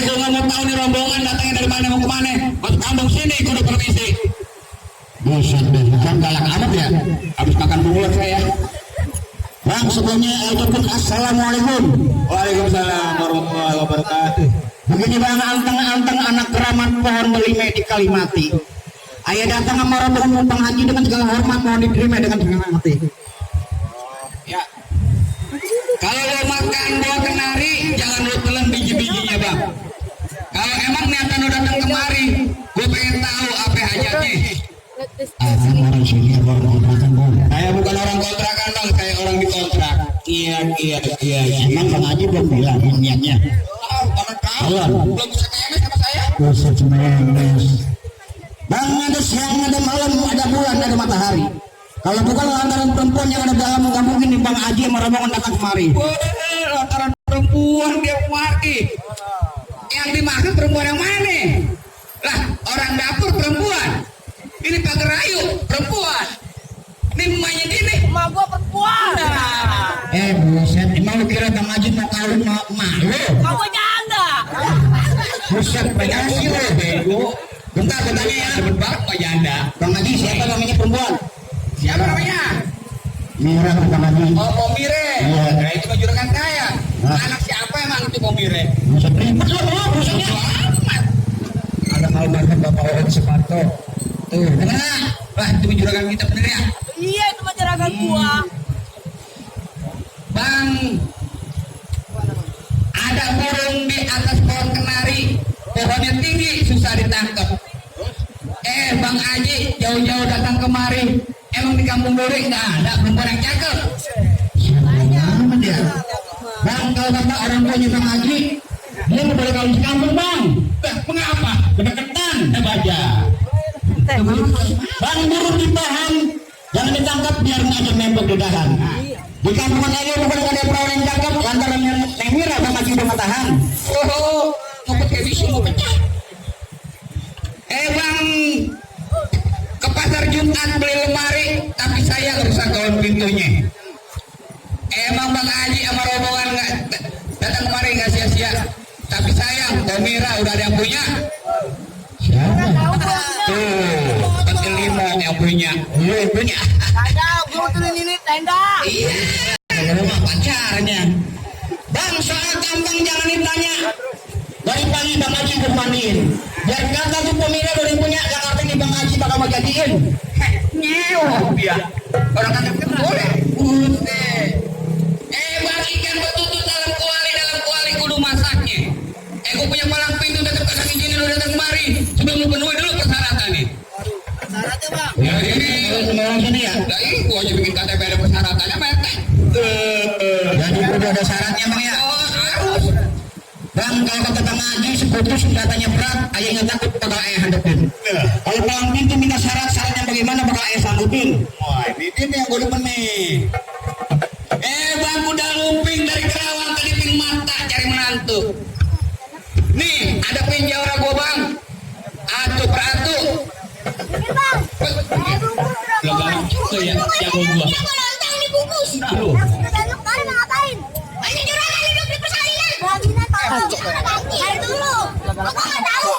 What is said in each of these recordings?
Gue nggak mau tahu nih rombongan datangnya dari mana mau kemana. Masuk kampung sini kudu permisi. Buset deh, kan galak amat ya. Habis makan bubur saya. Bang, sebelumnya ucapkan assalamualaikum. Waalaikumsalam warahmatullahi wabarakatuh. Begini bang, anteng-anteng anak keramat pohon belime di Kalimati. Ayah datang sama rombongan Bang Haji dengan segala hormat, mohon diterima dengan segala hati. Ya. Kalau lo makan buah kenari, jangan lo telan biji-bijinya bang. Kalau emang niatan lo datang kemari, gue pengen tahu apa hajatnya. Orang sini orang kontrakan bang. Saya bukan orang kontrakan bang, saya orang dikontrak. Iya. Emang Bang Haji belum bilang niatnya. Tahu, belum bisa KMS sama saya. Bisa CMS. Bang, ada siang, ada malam, ada bulan, ada matahari. Kalau bukan lantaran perempuan yang ada dalam, nggak mungkin nih Bang Haji sama rombongan datang kemari. Lantaran perempuan dia kemari. Yang dimaksud perempuan yang mana? Lah, orang dapur perempuan. Ini pagar rayu perempuan. Ini emaknya gini. Emak gua perempuan. Buset, emang lu kira Bang Haji mau kawin sama emak lu? Emak gua janda. Buset, banyak sih lu, bego. Bentar, tanya ya. Sebut banget Pak Janda. Bang Haji siapa namanya perempuan? Siapa namanya? Mira Bang Haji. Oh, Mire. Iya. Nah, itu juragan kaya. Anak siapa emang itu Mire? Buset, ribet lu, busetnya. Ada almarhum Bapak Owen Separto. Tuh, dengar. Wah, itu juragan kita bener ya? Iya, itu mah juragan gua. Bang, ada burung di atas pohon kenari. Pohonnya tinggi, susah ditangkap. Bang Haji jauh-jauh datang kemari. Emang di kampung Duri nggak ada perempuan yang cakep? Siapa dia? Bang, kalau kata orang tuanya Bang Haji, dia nggak boleh kawin di kampung bang. Mengapa? Kedekatan, baja. Bang, burung ditahan, jangan ditangkap biar nggak nembok di dahan. Di kampungan ini bukan ada perawan yang cakep, lantaran yang Mira Bang Haji udah tahan. Oh, ngopet kayak bisu mau pecah. Bang, ke pasar Jumat beli lemari, tapi saya rusak gaun pintunya. Emang Bang Haji sama rombongan nggak datang kemari nggak sia-sia. Tapi sayang, Mira udah ada yang punya. Siapa? Tuh, pentil lima yang punya. Lu yang punya. Ada, gua turun ini tenda. Iya, rumah pacarnya. Bang, soal gampang jangan ditanya. Dari pagi Bang Haji bermanin. Biar kata tuh Mira udah punya, yang artinya Bang Haji bakal mau jadiin. Nyew dia. Orang kata kita boleh. Bang, ikan betutu dalam kuali kudu masaknya. Gue punya palang pintu dekat kasang izin lu datang kemari. Sebelum lu penuhi dulu persyaratannya. Syaratnya bang? Ya ini semua orang sini ya. Nah ini gua aja bikin KTP ada persyaratannya mete. Jadi udah ada syaratnya bang ya. Oh harus. Bang, kalau kata Bang Haji sekutu senjatanya berat, ayahnya takut bakal ayah hadapin. Kalau palang pintu minta syaratnya bagaimana bakal ayah sanggupin. Wah ini yang gue demen nih. Bang udah luping dari Kerawang tadi ping mata cari menantu. Nih ada pinjauran gua bang. Atu per atu. Lo galang itu ya jago gua. Lontong dibungkus. Lu. Lu kemarin mau ngapain? Banyak juragan hidup di persalinan. Persalinan tahu. Cari dulu. Aku nggak tahu.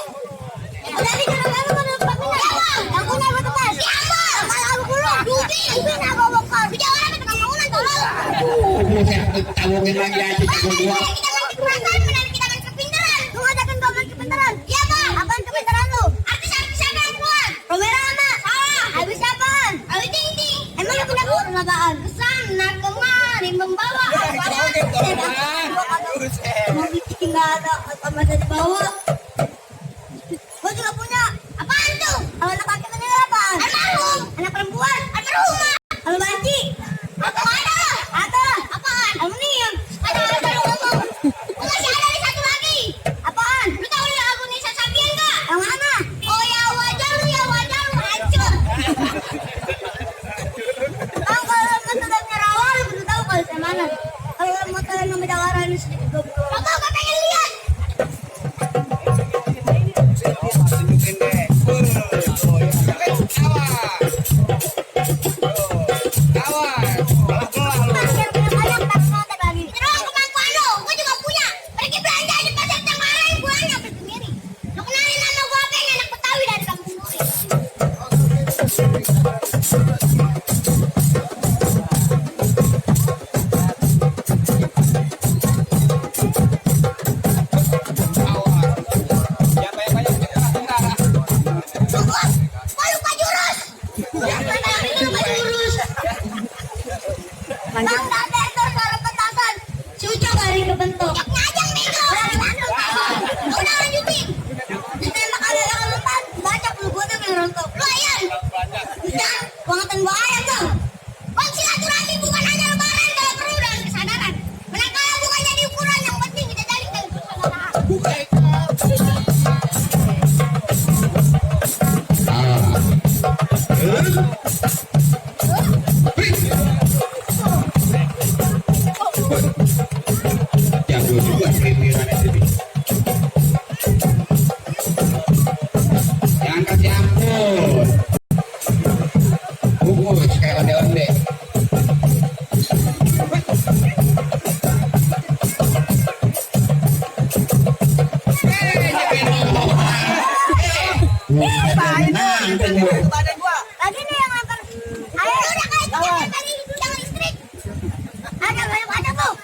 Udah di juragan lu mana tempat pindah? Siapa? Yang punya batu pas. Siapa? Kalau aku dulu. Dubi. Dubi aku bokor. Pinjauran apa tukang bangunan tolong. Buset, tawokin lagi aja jago gua. Kita kan kekerasan, menarik kita kan kepintaran. Lu ngadakan pameran kepintaran. Iya bang. Apaan kepintaran lu? Artis siapa yang kuat? Romero sama. Salah. Habis apaan? Habis ting ting. Emang lu punya burung apaan? Kesana kemari membawa. Mau bikin nggak ada apa-apa dari bawah. Gua juga punya. Apaan tuh? Kalau anak Tunjukin deh. Awas. Parkir punya banyak, tak kontak lagi. Terus kemampu anu, gua juga punya. Pergi belanja di pasar Cemara, pulangnya beli sendiri. Lu kenalin nama gua apa yang anak Betawi dari kampung Suri. Gua lupa jurus. Lupa jurus. Bang Dader tuh suara petasan. Si Ucok hari kebentuk. Yang ngajang bego. Udah lanjutin. Ditembak ada yang lepas. Baca lu gua tuh yang rontok. Lu ayan. Udah, gua ngatain gua ayam tuh. Bang silaturahmi bukan hanya lebaran kalau perlu dengan kesadaran. Manakala bukan jadi ukuran yang penting kita jalin dengan persaudaraan. Jago juga skripsiran itu. Jangan kasih ampun. Bungkus kayak onde-onde. Lagi nih yang nganter. Ayo udah kayak jangan tadi jangan listrik. Ada banyak ada tuh.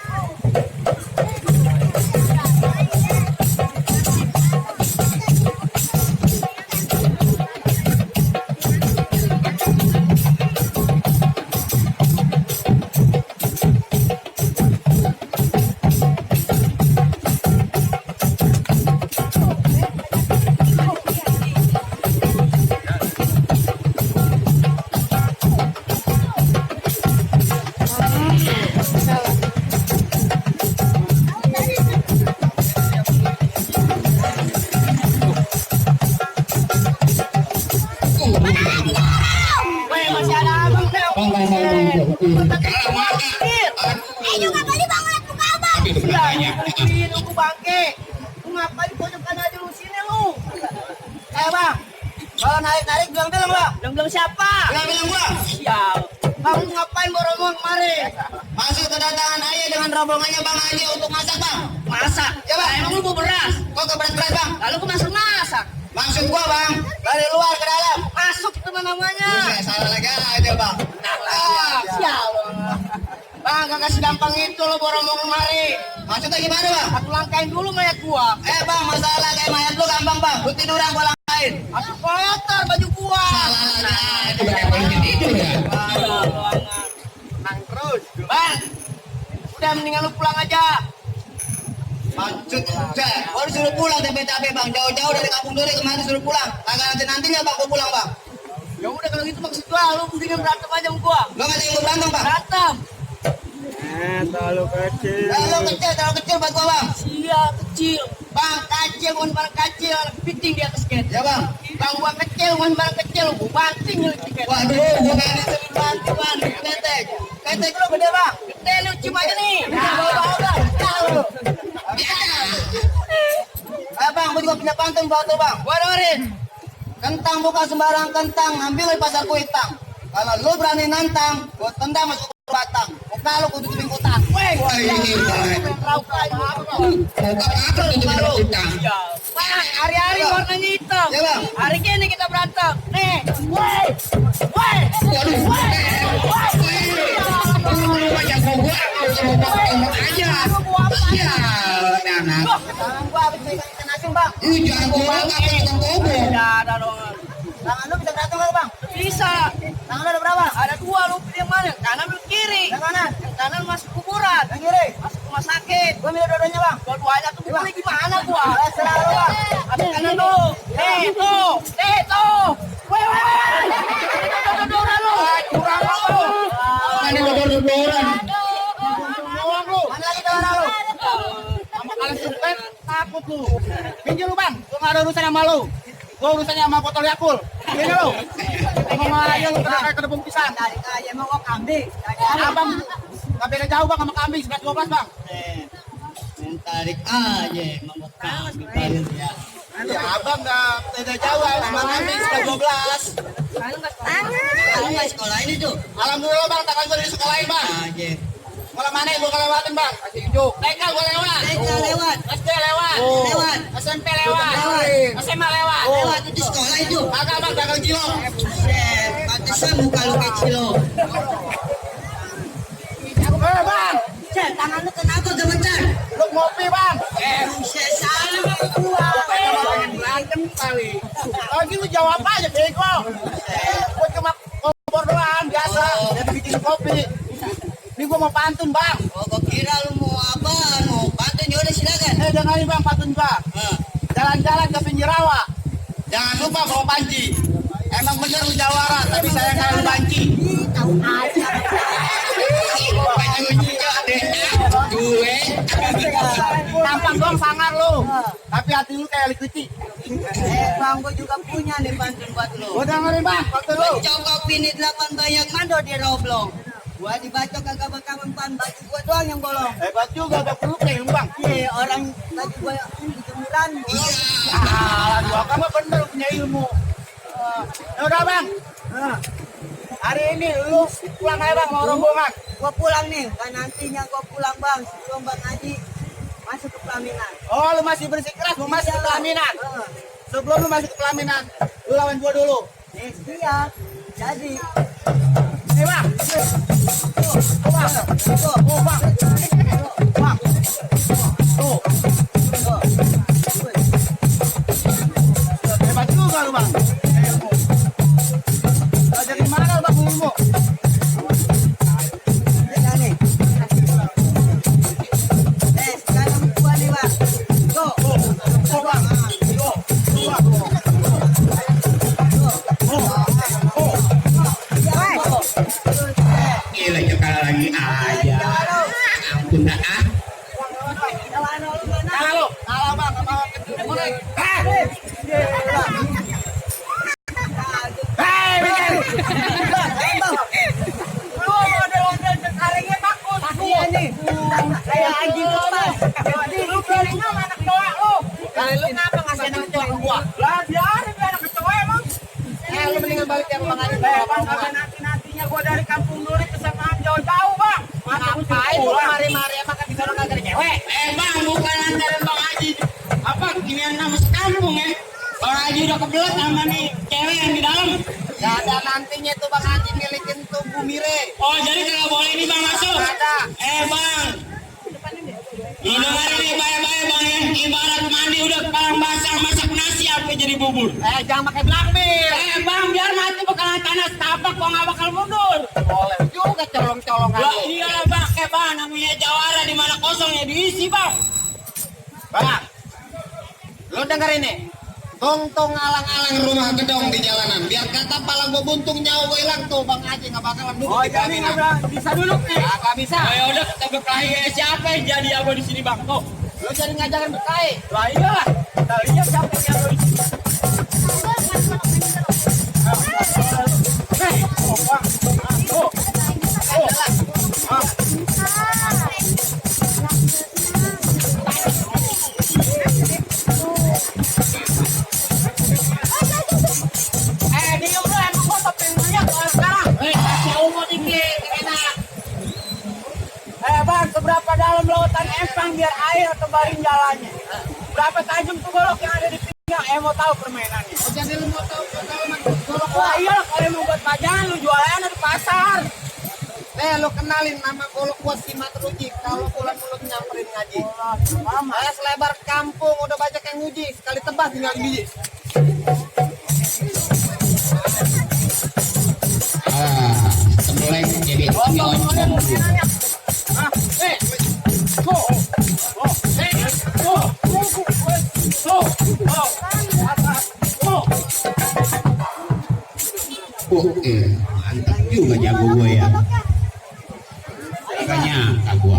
Juga kali bang ngeliat muka abang. Lu bangke. Lu ngapain pojokan aja lu sini lu? Bang. Kalau narik-narik bilang-bilang bang. Bilang-bilang siapa? Bilang gua. Sial. Bang lu ngapain bawa rombongan kemari? Masuk kedatangan ayah dengan rombongannya Bang Haji untuk masak Bang. Masak. Ya bang. Emang lu bawa beras? Kok ke beras Bang? Lalu gua masak. Maksud gua Bang, dari luar ke dalam. Masuk itu namanya. Salah lagi aja Bang. Sial. Bang, gak segampang itu lo bawa rombongan kemari. Maksudnya gimana Bang? Aku langkain dulu mayat gua. Bang, masalah kayak mayat lu gampang Bang. Lu tiduran gua langkain. Aku kotor baju gua. Salah lagi aja pakai polisi tidur ya. Nang terus. Bang, udah mendingan lu pulang aja. Maksud udah, gua disuruh pulang tapi Bang, jauh-jauh dari kampung Duri kemarin disuruh pulang. Kagak nantinya Bang gua pulang Bang. Ya udah kalau gitu maksud gua lu mendingan berantem aja sama gua. Lu ngatain gua berantem Bang? Berantem. Terlalu kecil buat gua Bang. Iya kecil. Bang kecil bukan barang kecil, piting di atas gate. Ya Bang. Bang gua kecil bukan barang kecil, gua banting lu tiket. Waduh, gua kayak disebut banting Bang, ketek. Ketek lu gede bang. Gede lu cium aja nih. Tahu. Bang, gua juga punya pantun buat lu Bang. Gua dengerin. Kentang bukan sembarang kentang, ambil dari pasar kuitang. Kalau lu berani nantang, gua tendang masuk ke batang. Muka lu kudu tebing utang. Weh, ini raup aja. Muka apa lu tebing utang? Bang, hari-hari warnanya hitam. Ya Bang. Hari ini kita berantem. Nih, weh. Waduh, banyak gua tembak aja. Ya, anak. Tangan gua habis ikan asin bang. Jangan gua apa tukang gobo. Ada dong. Tangan lu bisa berantem nggak bang? Bisa. Tangan lu ada berapa? Ada dua, lu pilih yang mana? Yang kanan lu kiri. Yang kanan. Yang kanan masuk kuburan. Yang kiri. Masuk rumah sakit. Gua milih dua-duanya bang. Dua-duanya tuh pilih gimana gua? Serah lu bang. Ambil kanan lu. Tuh. Weh. Kurang lu. Mana dodor-dodoran? Mana lagi tangan lu? Sama kalian supet takut lu. Pinjam lu bang. Gua nggak ada urusan sama lu. Gua urusannya sama botol Yakult. Ini lu. Ngomong aja lu kena kedepung pisang. Dari aja mau kok kambing. Abang nggak beda jauh bang sama kambing 11-12 bang. Tarik aja, mangkok kambing ya. Ya abang udah jauh, Bang Andi sudah 12. Aku nggak sekolah ini tuh. Alhamdulillah bang, takkan gue di sekolahin bang. Aja. Sekolah mana yang gue lewatin bang? Masih hijau. TK gue lewat. TK lewat. SD lewat. Lewat. SMP lewat. SMA lewat. Lewat itu sekolah itu. Kagak bang, dagang cilok. Buset, pantesan muka lu kayak cilok. Bang, Cek, tangan lu kenapa gemetar? lu ngopi bang. Buset, salah sama gua. Berantem kali. Lagi lu jawab aja bego. Gue cuma kompor doang biasa. Jadi bikin kopi. Ini gue mau pantun bang. Oh, gua kira lu mau apa? Mau pantun, yaudah silakan. Dengerin bang pantun bang. Jalan-jalan ke pinggir rawa. Jangan lupa bawa panci. Emang bener lu jawara, tapi saya nggak lu panci. Tahu aja. Gue Tampang doang sangar lu. Tapi hati lu kayak likuti. Bang, gua juga punya nih pantun buat lu. Gue dengerin bang, pantun lu. Cokok ini 8 banyak mando di roblong. Gua dibacok kagak bakal mempan, baju gua doang yang bolong. Hebat juga, gak perlu kayak bang. Iya, orang baju gua di jemuran. Ah, gua kamu bener punya ilmu. Udah bang. Hari ini lu pulang aja bang, mau rombongan. Gua pulang nih, kan nantinya gua pulang bang sebelum Bang Haji masuk ke pelaminan. Oh, lu masih bersikeras mau masuk ke pelaminan. Heeh. Sebelum lu masuk ke pelaminan, lu lawan gua dulu. Siap. Jadi, Nih bang. Tuh bang. Tuh bang. Bang. Tuh. Hebat juga lu bang. Ilmu. Dari mana lu bang ilmu? kita nih. Sekarang gua nih bang. Tuh. Tuh bang. Tuh. Tuh bang. gila sekali lagi aja. Ampun dah ah. Kalah lu. Kalah bang. Kalah mulai. Hei, bikin. Lu model-model sekarangnya takut. Iya nih. Kayak anjing lepas. Lu beraninya sama anak cowok lu. Kali lu ngapa ngasih anak cowok ke gua? Lah biarin dia anak cowok emang. Lu mendingan balik yang bang aja. Bang, kagak nanti-nantinya gua dari kampung dulu ke sana jauh-jauh bang. Ngapain lu mari-mari emang kan di sana kagak ada cewek. Bang, bukan antaran Bang Haji. Apa ginian nama sekampung ya? Bang Haji udah kebelet sama nih cewek yang di dalam. Gak ada nantinya tuh Bang Haji milikin tuh Bu Mire. Oh, jadi kagak boleh nih Bang masuk. Ada. Bang. Ini nih bayar-bayar Bang ya. Ibarat mandi udah kepala basah masak nasi apa jadi bubur. Jangan pakai belakmir. Bang, biar mati bakalan tanah setapak kok nggak bakal mundur. Boleh juga colong-colongan Lah lu. iyalah Bang, Bang namanya jawara di mana kosong ya diisi Bang. Bang, lu denger ini. Tong-tong alang-alang rumah gedong di jalanan. Biar kata pala gua buntung nyawa gua hilang tuh Bang Haji nggak bakalan duduk di pelaminan. Bisa dulu nih. Nggak bisa. Ya udah kita berkelahi siapa yang jadi apa di sini Bang? Kok? Lu jadi ngajarin berkait. Lah iyalah. Kita lihat siapa yang jadi di sini. Diam lu emang gua topeng lihat sekarang. Kasih umur dikit, enak. Bang, seberapa dalam lautan Empang biar air tebarin jalannya? Berapa tajam tuh golok yang ada di pinggang? Mau tahu permainannya? Oh, jadi lu mau tahu golok? Wah iya, kalau mau buat pajangan lu jualan di pasar. Lu kenalin nama golok gua si Matruji. Kalau bulan-bulan nyamperin ngaji. Selebar kampung udah banyak yang nguji. Sekali tebas tinggal biji. Semulai jadi nyocong. Mantap juga jago gue ya. Makanya gue.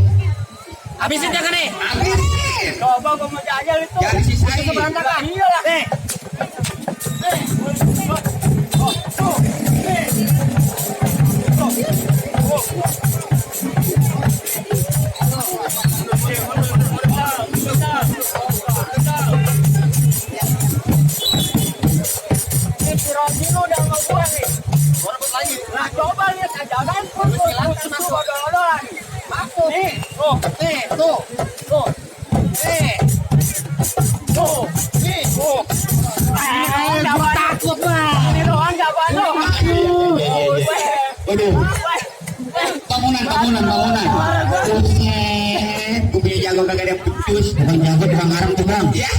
Habisin jangan nih. Habisin. Coba gua mau jajal itu. Jangan sisain. Itu berantakan. Iyalah. Nih, tuh, nih, tuh, tuh, nih, tuh, nih, tuh. Jangan takut lah. Ini doang jawaban lo. Waduh, bangunan. Terusnya, gue punya jago kagak ada pucus. Bukan jago, bukan ngarang tuh bang. Ya.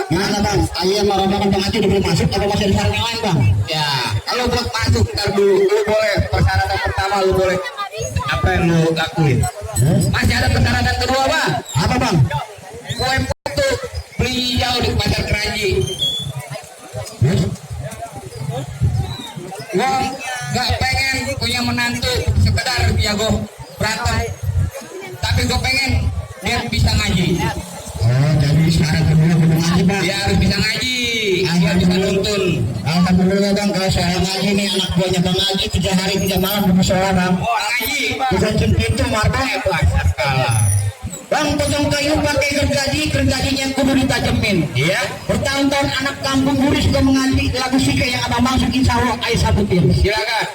Gimana bang? Ayo mau rombongan pengaji udah belum masuk atau masih ada syarat yang lain bang? Ya, kalau buat masuk ntar dulu, lu boleh persyaratan pertama lu boleh apa yang lu lakuin? Masih ada persyaratan kedua bang? Apa bang? Gue foto beli jauh di pasar Keranji. Gue gak pengen punya menantu sekedar jago berantem, tapi gue pengen dia bisa ngaji. Oh, jadi syarat kedua belum ngaji bang? Dia harus bisa ngaji, dia bisa nuntun. Alhamdulillah bang, kalau soal ngaji nih anak buahnya bang ngaji 3 hari 3 malam di musola bang. Oh, ngaji bukan pintu marga kalah. Bang, potong kayu pakai gergajinya kudu ditajemin. Iya. Bertahun-tahun anak kampung Buri suka mengaji lagu sike yang abang masuk insya Allah ayo sabutin. Silakan.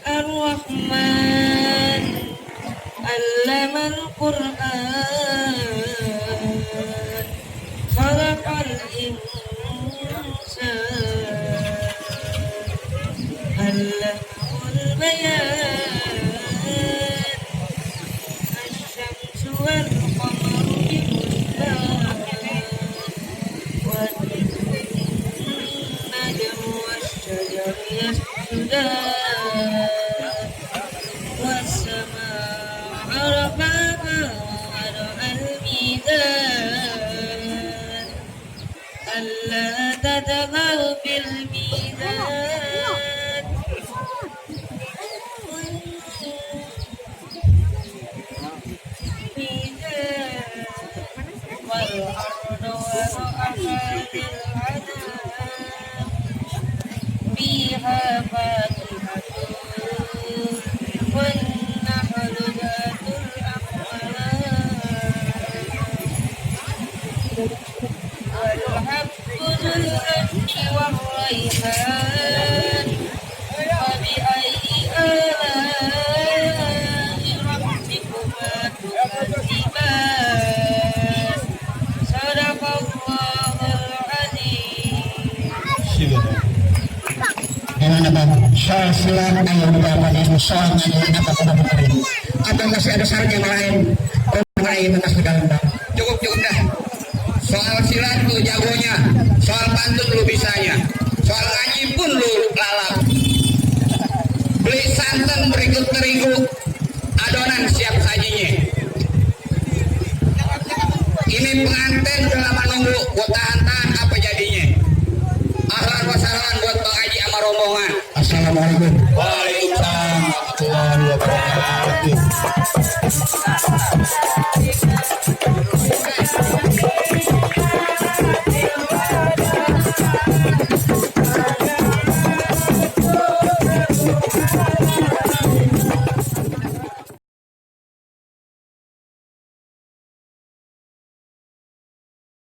Ar-Rahman Allamal Quran Khalaqal insan Allamahul bayan Asy-syamsu wal qamaru bi-husban wan-najmu wasyjaru yasjudan ألا تطغوا في الميزان والأرض وضعها للعنام فيها فاكهة والنخل ذات الأكمام والحب ذو العصف والريحان فبأي آلاء ربكما تكذبان صدق الله العظيم. Gimana bang? Soal silat yang berapa ini? Soal ngaji apa pada benerin? Atau masih ada syarat yang lain? Lain atas dalam bang? Cukup dah. Soal silat lu jagonya, soal pantun lu bisanya, soal ngaji pun lu lalap. Beli santan berikut terigu, adonan siap sajinya. Ini pengantin udah lama nunggu, gua tahan-tahan apa jadinya. Ahlan wa sahlan buat Bang Haji sama rombongan. Assalamualaikum. Waalaikumsalam warahmatullahi wabarakatuh.